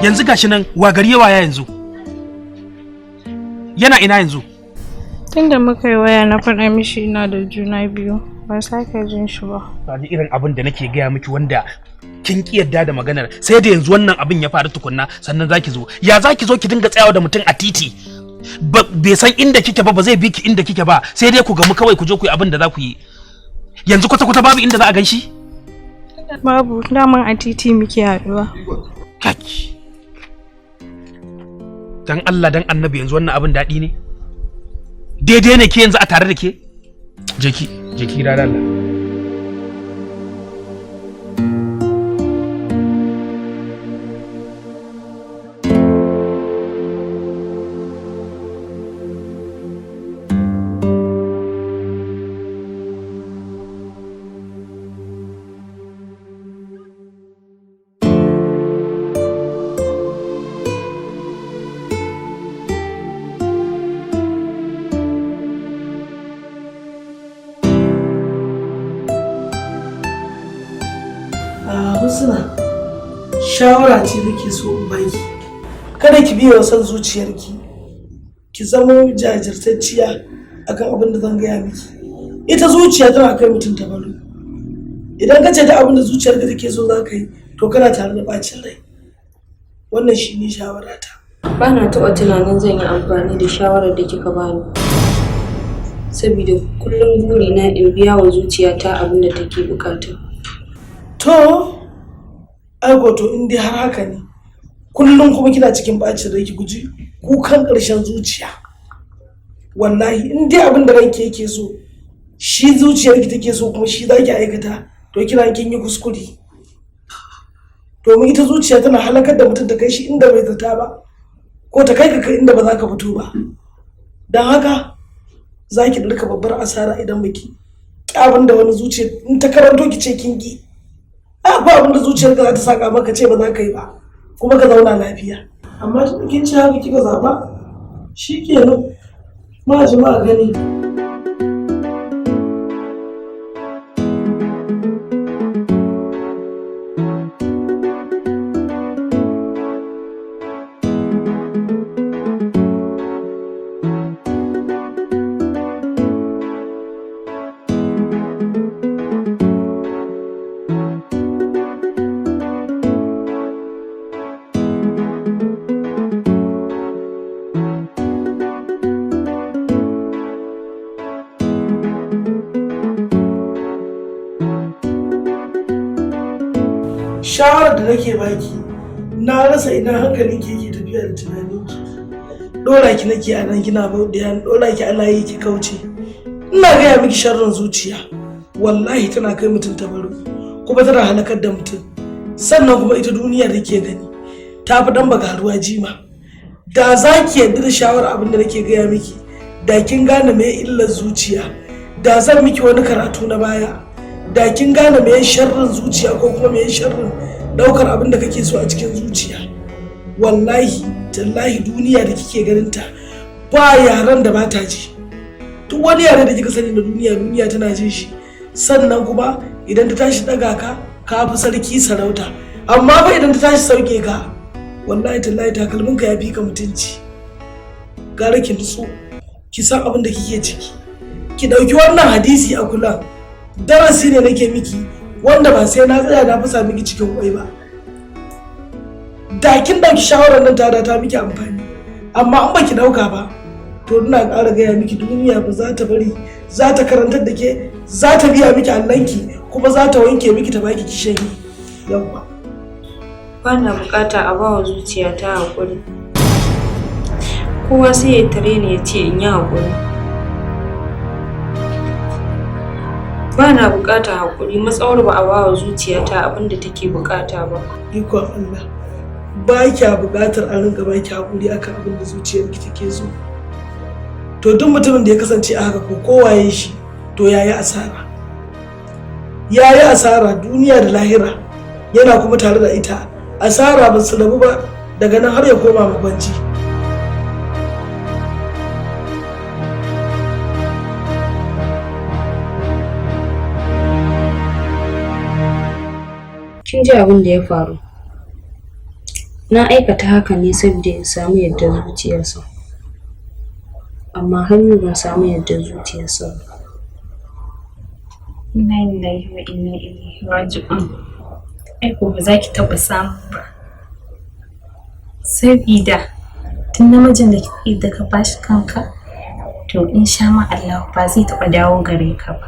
Yanzu gashi nan wa gari yawa ya yanzu. Yana ina yanzu? Tunda muka yi waya na faɗa mishi ina da juna biyu, ban sake jin shi ba. Ba ni irin abin da nake gaya miki wanda kin ki yarda da maganar, sai da yanzu wannan abin ya faru tukunna sannan zaki zo. Ya zaki zo ki dinga tsayawa da mutum a titi? Bai san inda kike ba, ba zai bi ki inda kike ba, sai dai ku gamu kawai ku je ku yi abin da za ku yi. Yanzu kwata kwata babu inda za a gan shi? Babu, daman a titi muke haɗuwa. Kaki. Dan Allah dan Annabi, yanzu wannan abin daɗi ne? Daidai ne ke yanzu a tare da ke? Jeki, jeki da Allah. Husna, shawara ce nake so in baki. Kada ki biye wa son zuciyarki. Ki zamo jajirtacciya akan abin da zan gaya miki. Ita zuciya tana kai mutum ta baro. Idan ka ce da abin da zuciyarka take so za ka yi, to kana tare da bacin rai. Wannan shi ne shawarata. Ba na taɓa tunanin zan yi amfani da shawarar da kika bani. Saboda kullum burina in biya wa zuciyata abin da take bukata. To, ai to in dai har haka ne, kullum kuma kina cikin bacin rai, ki guji kukan ƙarshen zuciya. Wallahi in dai abin da ranki yake so, shi zuciyarki take so kuma shi zaki aikata, to kina kin yi kuskure. Domin ita zuciya tana halakar da mutum ta kai shi inda bai zata ba, ko ta kai ka inda ba za ka fito ba. Don haka za ki ɗauka babbar asara idan baki abin da wani zuciya in ta karanto ki ce kin ki. Akwai abin da zuciyarka za ta saka maka ce ba za ka yi ba kuma ka zauna lafiya. Amma tun kin ci haka kika zaba, shikenan, ma jama'a gani. Shawarar da nake baki, na rasa ina hankalin ki yake tafiya da tunaninki. Dora ki nake a nan kina bauɗiya, dora ki a layi ki kauce. Ina gaya miki sharrin zuciya wallahi tana kai mutum ta baro kuma tana halakar da mutum. Sannan kuma ita duniya da ke gani ta fi dan bagaruwa jima. Da za ki yarda da shawarar abin da nake gaya miki, da kin gane me illar zuciya, da zan miki wani karatu na baya, da kin gane me sharrin zuciya ko kuma me sharrin daukar abin da kake so a cikin zuciya. Wallahi tallahi duniya da kike ganin ta ba yaran da bata ji. Duk wani yare da kika sani na duniya, duniya tana jin shi. Sannan kuma idan ta tashi daga ka, ka fi sarki sarauta. Amma fa idan ta tashi sauke ka, wallahi tallahi takalmin ka ya fi ka mutunci. Gara ki nutsu, ki san abin da kike ciki, ki dauki wannan hadisi a kula. Darasi ne nake miki wanda ba sai na tsaya na fasa miki cikin kwai ba. Da kin dauki shawarar nan ta da ta miki amfani, amma an baki dauka ba, to ina ƙara gaya miki duniya ba za ta bari, za ta karantar da ke, za ta biya miki allanki kuma za ta wanke miki ta baki kishayi. Yawwa. Ba na bukata a bawa zuciyata haƙuri. Kowa sai ya tare ni ya ce in yi haƙuri. Ba na bukata haƙuri matsawar ba a bawa zuciyata abin da take bukata ba. Ikon Allah, ba kya bukatar a rinka ba ki haƙuri akan abin da zuciyarki take so. To duk mutumin da ya kasance a haka ko kowaye shi, to yayi asara. Yayi asara duniya da lahira, yana kuma tare da ita. Asara ba su rabu ba daga nan har ya koma makwanci. Kin ji abin da ya faru. Na aikata haka ne saboda in samu yardar zuciyarsa. Amma har yau ban samu yardar zuciyarsa ba. Inna lillahi wa inna ilaihi raji'un. Ai ko ba za ki taɓa samu ba. Sabida tun namijin da kike da ka bashi kanka, to insha ma Allah ba zai taɓa dawo gare ka ba.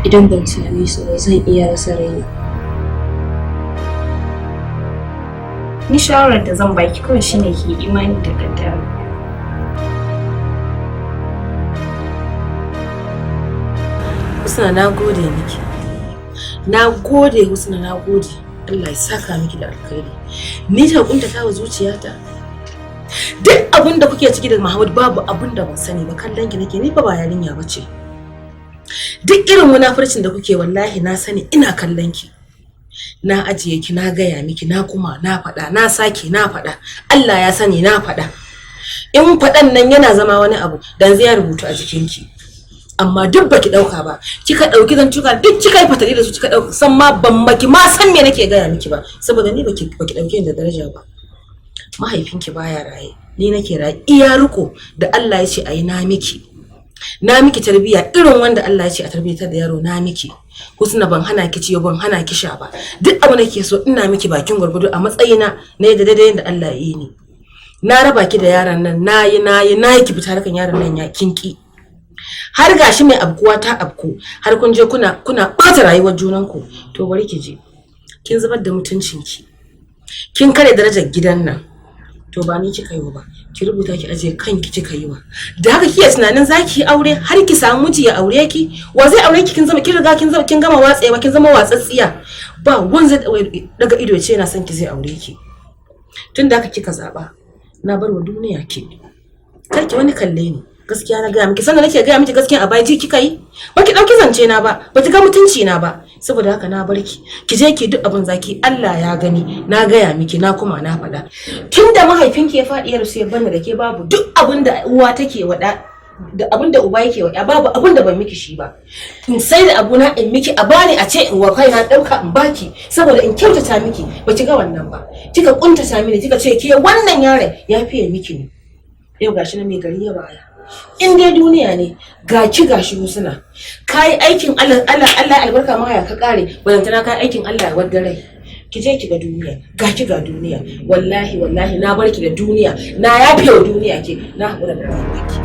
Idan ban same su ba zan iya rasa raina. Ni shawarar da zan baki kawai shine ki yi imani da kaddara. Husna, na gode miki. Na gode Husna, na gode. Allah ya saka miki da alkhairi. Ni ta kuntata wa zuciyata. Duk abin da kuke ciki da Muhammad babu abin da ban sani ba, kallon ki nake, ni fa ba yarinya bace. Duk irin munafurcin da kuke wallahi na sani, ina kallon ki. Na ajiye ki, na gaya miki, na kuma na faɗa, na sake na faɗa. Allah ya sani na faɗa. In faɗan nan yana zama wani abu dan zai rubutu a jikinki. Amma duk baki dauka ba, kika dauki zantuka duk kika yi fatali da su, kika dauka san ma ban baki ma san me nake gaya miki ba, saboda ni baki dauke ni da daraja ba. Mahaifinki baya raye, ni nake raye. Iya riko da Allah ya ce ayi na miki, na miki tarbiya irin wanda Allah ya ce a tarbiyatar da yaro, na miki. Husna, ban hana ki ciyo, ban hana ki sha ba, duk abu nake so ina miki bakin gwargwado a matsayina na yadda daidai yadda Allah ya yi ni. Na raba ki da yaron nan, nayi nayi nayi ki fita harkan yaron nan, ya kinki. Har gashi mai abkuwa ta abku, har kun je kuna ɓata rayuwar junanku. To bari ki je, kin zubar da mutuncinki, kin kare darajar gidan nan. To ba ni kika yi wa ba, ki rubuta ki aje kanki kika yi wa. Da haka kike tunanin za ki yi aure har ki samu miji ya aure ki? Wa zai aure ki? Kin zama, kin riga kin zama, kin gama watsewa, kin zama watsatsiya. Ba wanda zai daga ido ya ce yana son ki zai aure ki. Tun da haka kika zaba, na bar wa duniya ki. Kar ki wani kalle ni. Gaskiya na gaya miki, sannan nake gaya miki gaskiya, a baya ji kika yi baki dauki zance na ba, baki ga mutunci na ba. Saboda haka na barki, ki je ki duk abin zaki. Allah ya gani, na gaya miki, na kuma na faɗa. Tunda mahaifinki ya faɗi ya rasu ya barni da ke, babu duk abin da uwa take wada da abin da uba yake wada, babu abin da ban miki shi ba. In sai da abuna in miki, a bani a ce in wa kaina dauka in baki saboda in kyautata miki, baki ga wannan ba. Kika kuntata mini, kika ce ke wannan yaron ya fiye miki ne. Yau gashi na mai gari ya baya. In dai duniya ne, ga ki gashi Husna. Kai aikin Allah, Allah Allah albarka ma ya ka kare, balantana kai aikin Allah ya wadda rai. Ki je ki ga duniya, ga ki ga duniya. Wallahi wallahi na barki da duniya, na yafe wa duniya ke, na haƙura da rayuwarki.